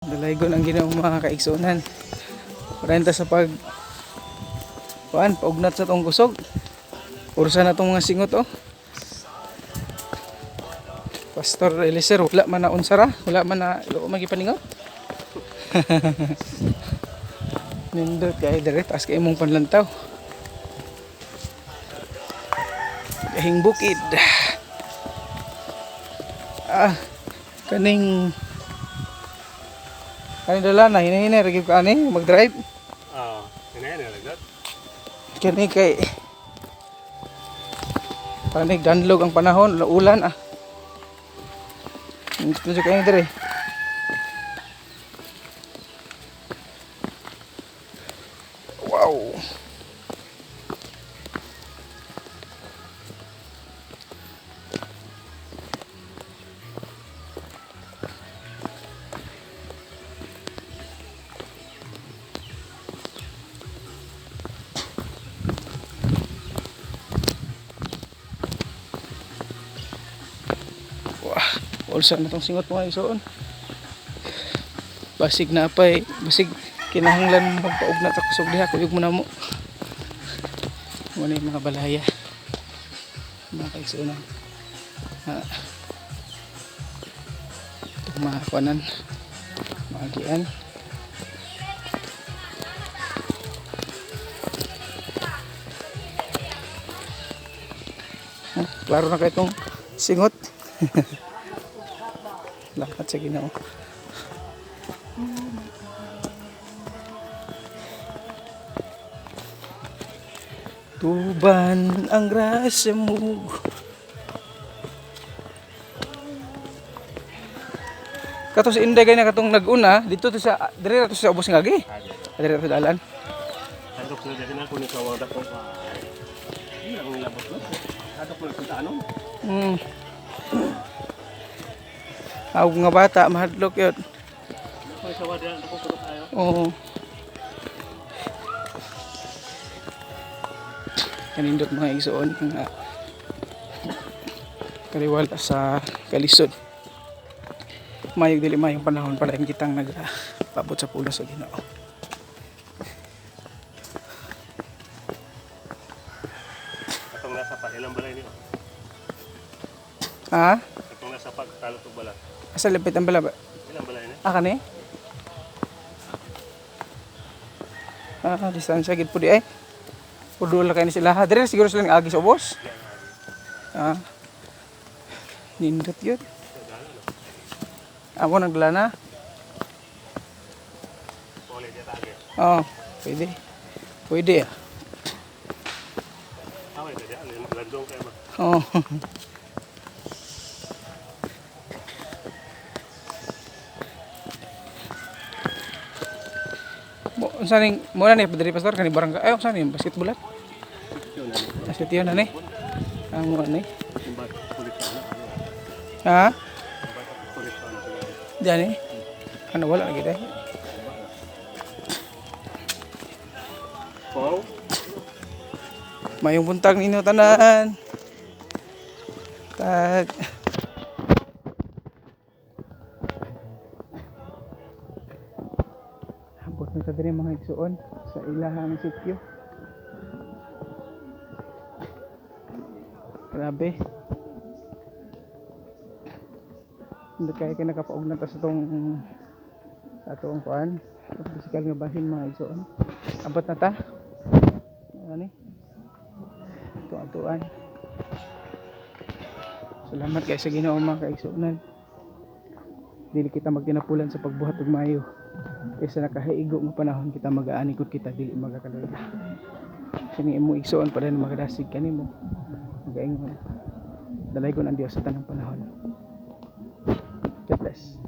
Dalaygon ang Ginoo, mga kaigsunan. Renta sa pag kuan paugnat sa tong kusog. Ursa na tong mga singot oh. Pastor Eliezer, wala man na unsara, wala man na ilo magipaningot. Nindot kay dire taas kay imong panlantaw. Gahing bukid. Ah, kaning kaning dala na hinahinay ra gyud ka ani mag-drive. Ah, hinay na lagat. Kani kay panig danlog ang panahon, ulan ah. Nindot na kayo dire. Wow. Wah, ulsa na tong singot mga isuon. Basig na pay, basig kinahanglan magpaugnat sa kusog diha kuyog mo na mo. Muna yung mga balaya. Mga kaisunan. Ah. Itong mga kuanan. Maagian. Ah, klaro na kayo itong singot. Salamat sa Ginoo. Tuban ang grasya mo. Kato si Inday kay na katong nag-una dito to sa dire ra to sa ubos nga agi. Dire ra to dalan. Hadok na dyan ako ni kawag ako pa. Hindi ako nilabot no. Hadok mo na sa ano. Awg nga bata mahadlok yun. Ako sa wala ako kuno kayo. Oo. Kanindot mga igsoon nga kaliwala sa kalisod. Mayog dili mayong panahon pala kitang nagpabot sa pulos sa Ginoo. Atong nasa pa ilang balay niyo. Ha? Atong nasa pa talot og bala. Asa lapit ang bala ba? Ilang balay ni? Ah, kani? Ah, distansya gid po di ay. Udol na kayo ni sila. Ha, dire siguro sila agi sa ubos. Ah. Nindot yun. Ako nagdala na. Pole di tage. Oo, pwede. Pwede ah. Away di ano yung landong kay ba. Oo. Mo unsa ning mo na ni padri pastor kani barangay ay unsa ni basketball at? Basket yun na ni. Ang mo ni. Kumbat kulit ano. Ha? Kumbat kulit ano. Diyan eh. Ano wala lagi dai. Wow. Mayong buntag ninyo tanan. Tag. Abot na ta diri mga igsuon sa ilahang sityo. Grabe. Hindi kaya kay nakapaugnan ta sa tong sa atong kuan. Bisikal nga bahin mga igsuon. Abot na ta. Ano ni? Tuan-tuan. Salamat kay sa Ginoo mga kaigsuonan. Dili kita magtinapulan sa pagbuhat og maayo. Kaysa nakahaigo nga panahon kita magaani kud kita dili magakaluya. Kini imo igsuon pa rin magadasig kanimo. Magaingon. Dalaygon ang Dios sa tanang panahon. God bless.